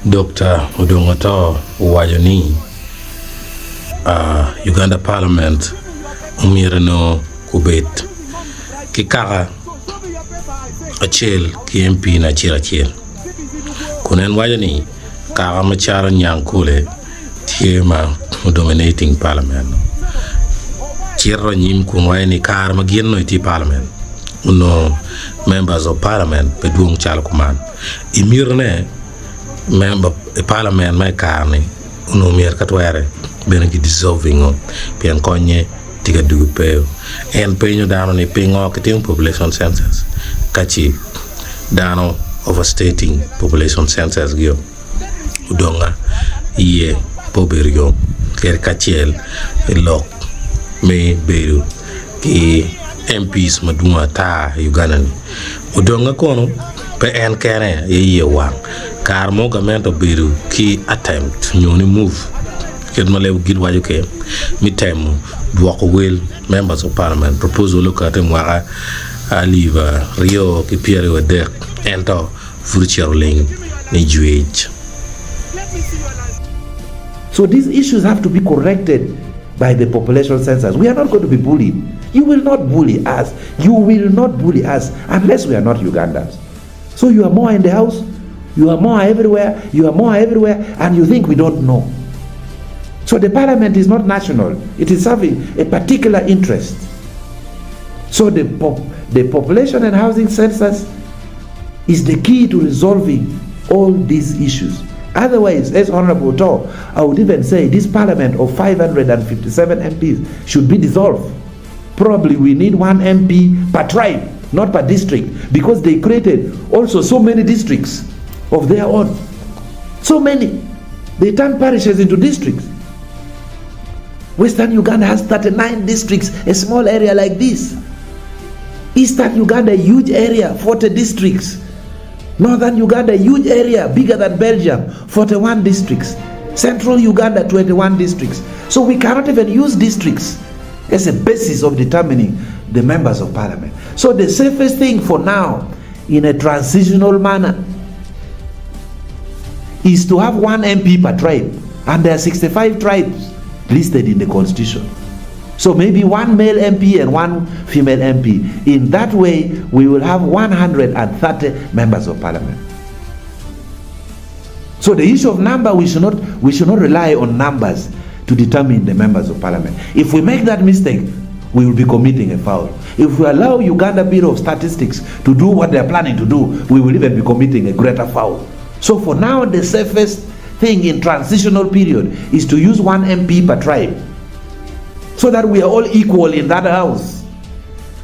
Dokta Odonga Otto owaco ni Uganda Parliament omyero onongo obed ki kaka acel ki MP ne acel acel kun en waco ni kaka macalo Nyangkole tye ma odominating parliament cito anyim kun waco ni kare ma gin onongo gitye i parliament onongo members of parliament pe dwong calo kuman i mitine member i parliament ma i kare-ni onongo myero ka twere bene ki dissolving-o pien konye tye ka dugo pe. En penyo dano ni pingo kitimo population census ka ci dano overstating population census gio odonga iye pe obedo yom kadi kacel i lok me bedo ki MPs madwong ata i Uganda ni. Odonga kono pe en kene aye iye owang kare mo gamente obedo ki attempt nyo ni move kit ma leb gin waco ki me temo dwoko wel members of parliament proposal okati i mwaka alip 2023 ento pud ocito ling ni jwec. So these issues have to be corrected by the population census. We are not going to be bullied. You will not bully us. You will not bully us unless we are not Ugandans. So you are more in the house, you are more everywhere, you are more everywhere, and you think we don't know. So the parliament is not national, it is serving a particular interest. So the, pop, the population and housing census is the key to resolving all these issues. Otherwise, as Honorable Otto, I would even say this parliament of 557 MPs should be dissolved. Probably we need one MP per tribe, not per district, because they created also so many districts of their own. So many. They turned parishes into districts. Western Uganda has 39 districts, a small area like this. Eastern Uganda, huge area, 40 districts. Northern Uganda, huge area, bigger than Belgium, 41 districts. Central Uganda, 21 districts. So we cannot even use districts as a basis of determining the members of parliament. So the safest thing for now, in a transitional manner, is to have one MP per tribe. And there are 65 tribes listed in the constitution. So maybe one male MP and one female MP. In that way, we will have 130 members of parliament. So the issue of number, we should not, we should not rely on numbers to determine the members of parliament. If we make that mistake, we will be committing a foul. If we allow Uganda Bureau of Statistics to do what they are planning to do, we will even be committing a greater foul. So for now, the safest thing in transitional period is to use one MP per tribe so that we are all equal in that house.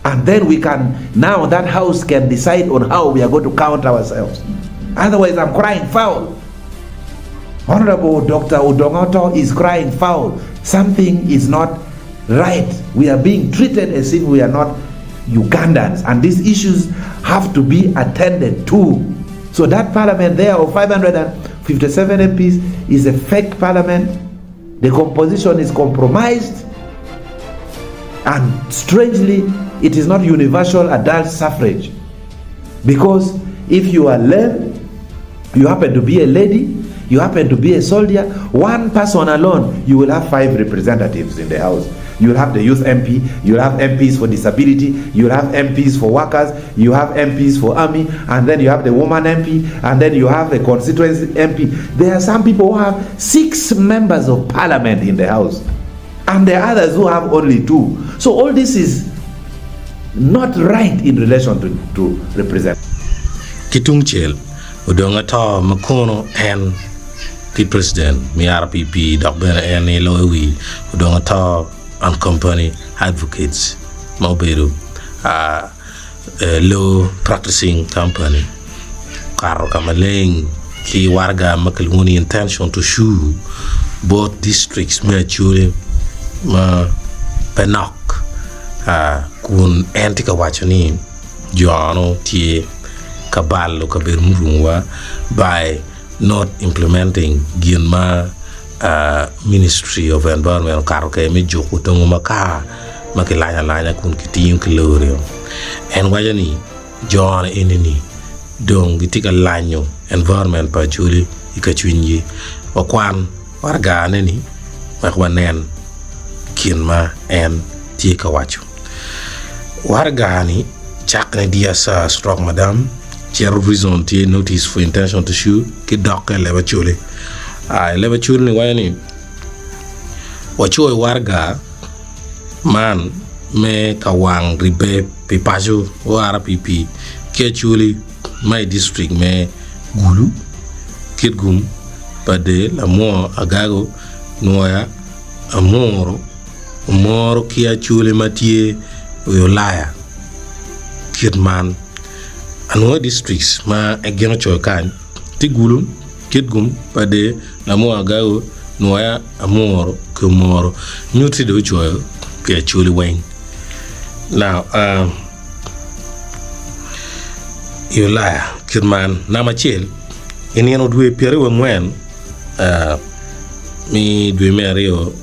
And then we can, now that house can decide on how we are going to count ourselves. Otherwise, I'm crying foul. Honorable Dr. Odonga Otto is crying foul. Something is not right. We are being treated as if we are not Ugandans. And these issues have to be attended to. So that parliament there of 557 MPs is a fake parliament. The composition is compromised. And strangely, it is not universal adult suffrage. Because if you are lame, you happen to be a lady, you happen to be a soldier, one person alone, you will have five representatives in the house. You'll have the youth MP, you'll have MPs for disability, you'll have MPs for workers, you have MPs for army, and then you have the woman MP, and then you have the constituency MP. There are some people who have six members of parliament in the house, and there are others who have only two. So all this is not right in relation to, to represent. Ki tungcel, odong ato ma kono en tye president me RPP dok bene en aye loyo wi odong ato and company advocates ma obedo law practicing company okato ka maleng ki waraga ma kilwongo ni intention to sue bot districts me Acholi ma pe nok kun en tye ka waco ni jo-nu tye ka balo kabedo murumowa by not implementing gin ma ministry of environment okato kwede me juko tongo makar ma kilanyo alanya kun kitingo ki lori-o. En waco ni jo-ni eni-ni dong gitye ka lanyo environment pa Acholi. i ka cwinygi. Wakwan waragane-ni wek wanen gin ma en tye ka waco. Waraga-ni cakke ni Dear Sir Stroke Madam, cito reason tye notice for intention to sue ki dokke i leb Acholi. I leb Acholi-ni waco ni wacoyo waraga man me ka wang ribbe pi paco RPP ki Acholi ma i dictrict me Gulu, Kitgum, Pader, Lamwor, Agago, Nwoya, Amuru, Omoro ki Acholi ma tye i Ulaya kit man. Anwoya districts ma gin ocoyo kany tye Gulu, Kitgum, Pader, Lamwor, Agago, Nwoya, Amuru ki Omoro. Nyutti dong ocoyo pi Acholi weng. Now, uh, i Ulaya kit man, namba acel, i nino dwe pyeraryo angwen uh, me dwe me aryo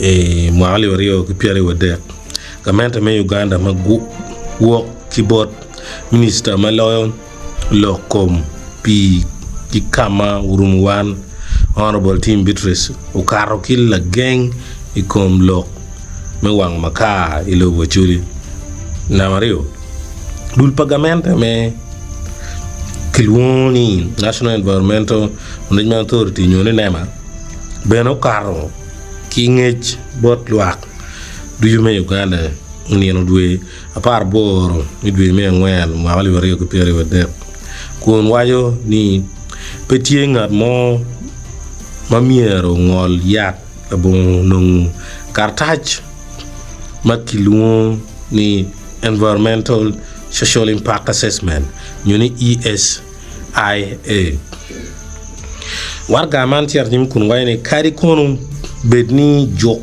i mwaka alip 2023, gamente me Uganda ma wok ki bot minista ma loyo lok kom pii ki ka ma orumo wan, Honourable Tim Beatrice okato ki lageng i kom lok me wango makar i lobo Acholi. Namba aryo, dul pa gamente me kilwongo ni National Environmental Management Authority nyo ni NEMA bene okato ki ngec bot lwak ducu me Uganda i nino dwe 18 me dwe me angwen mwaka 2023 kun waco ni pe tye ngat mo ma myero ongol yat labongo nongo karatac ma kilwongo ni Environmental Social Impact Assessment nyo ni ESIA. Waraga man cito anyim kun waco ni kadi kono bed ni juk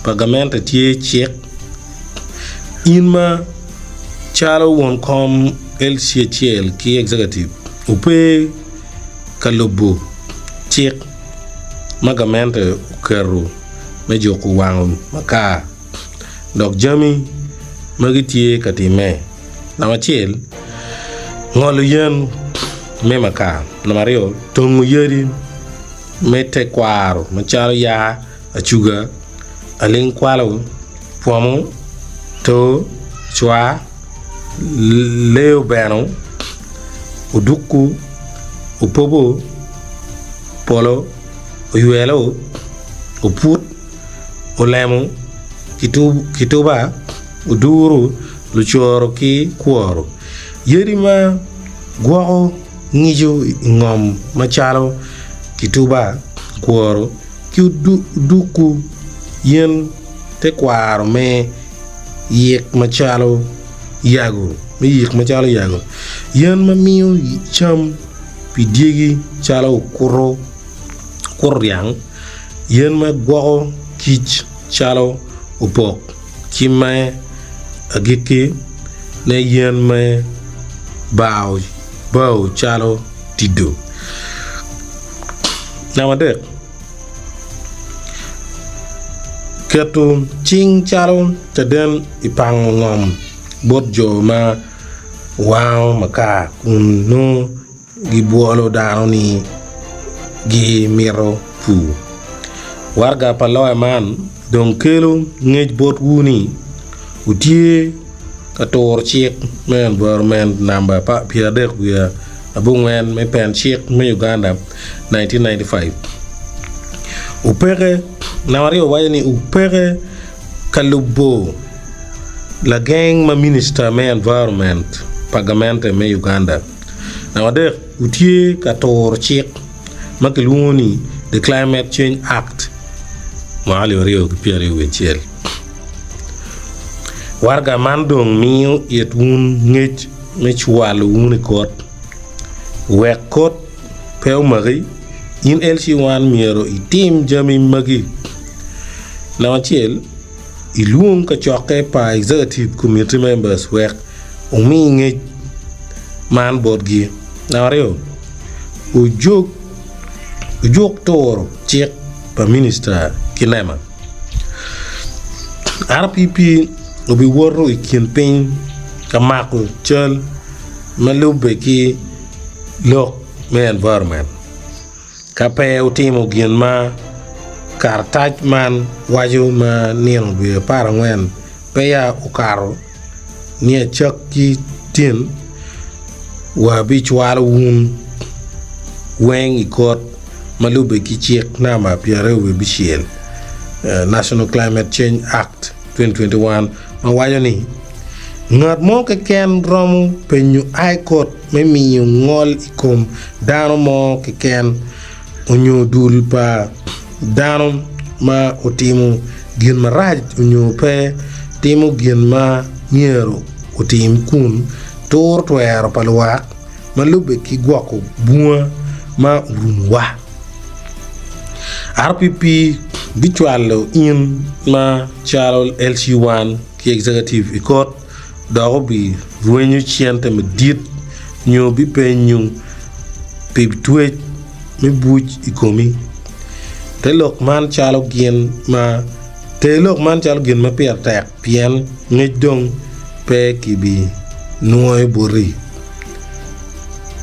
pa gamente tye cik, in ma calo won kom LC acel ki executive ope ka lubo cik ma gamente oketo me juko wango makar dok jami magi tye ka timme. Namba acel, ngolo yen me makar. Namba aryo, tongo yadi me tekwaro macalo yaa, acuga, aling kwalo, pwomo, to, cwa, lee obeno, odukku, opobo, polo, oywelo, oput, olemo, kituba, oduru, lucoro ki kworo. Yadi ma gwoko ngico i ngom macalo kituba, kworo, ki odukku yen tekwaro me yik macalo yago, yen ma miyo cam pi dyegi calo okuto ryang, yen ma gwoko kic calo opok ki me agikki ne yen me bao calo tido. Namba adek, keto cing calo caden i pango ngom bot jo ma wango makar kun nongo gibwolo dano ni gimito pur. Waraga pa loya man dong kelo ngec botwu ni wutye ka turo cik me Environment namba 39 me Pen Cik me Uganda 1995. Wupeke, namba aryo waco ni wupeke ka lubo lageng ma Minista me Environment pa gamente me Uganda. Namba adek, wutye ka turo cik ma kilwongo ni The Climate Change Act mwaka 2021. Waraga man dong miyo it wun ngec me cwalo wun i kot. Wek kot pe omaki, in LC1 myero itim jami magi. Namba acel, ilwong kacokke pa Executive Committee members wek omi ngec man botgi. Namba aryo, ojuk turo cik pa minista ki nema. RPP obiwoto i kin piny ka mako cal ma lubbe ki lok me environment. Ka pe wutimo gin ma karatac man waco ma nino dwe 14 peya okato ni acakki tin, wabicwalo wun weng i kot ma lubbe ki cik namba 26, National Climate Change Act 2021 ma waco ni, Ngat mo keken romo penyo High Court me miyo ngol i kom dano mo keken onyo dul pa dano ma otimo gin marac onyo pe timo gin ma myero otim kun turo twero pa lwak ma lubbe ki gwoko bunga ma orumowa. RPP bicwalo in ma calo LC1 ki Executive i kot dok obi rwenyo cente madit nyo bipenyo pi twec me buc i komi. Te lok man calo gin ma Ter lok man calo gin ma pire tek pien ngec dong pe kibinwoyo boti.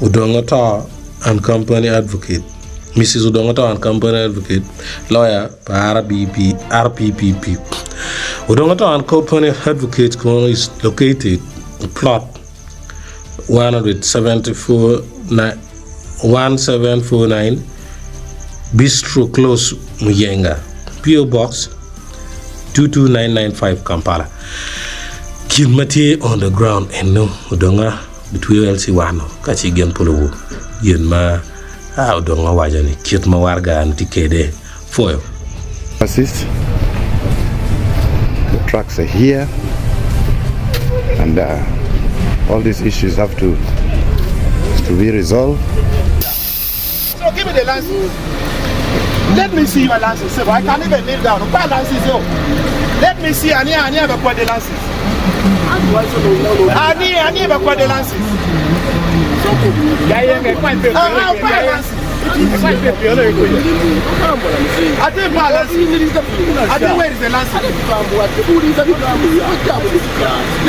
Odongo to and Company Advocate Mrs. Odongo to and Company Advocate Lawyer pa RBP, RPPP. Odongo to and Company Advocate kono is located plot 174 1749 Bistro Close Muyenga, PO Box 22995 Kampala. Gin ma tye on the ground eno odonga bitweyo LC wano ka ci gin polo gin ma odonga waco ni kit ma waraga ni tye kede pwoyo. Assist. The trucks are here and uh, all these issues have to to be resolved. So give me the license. Let me see your license. I can't even kneel down. Buy license. Oh. Let me see. Ani ani have a the license. Ani ani have a the license. Ah, buy license. I think buy license. I think where is the license?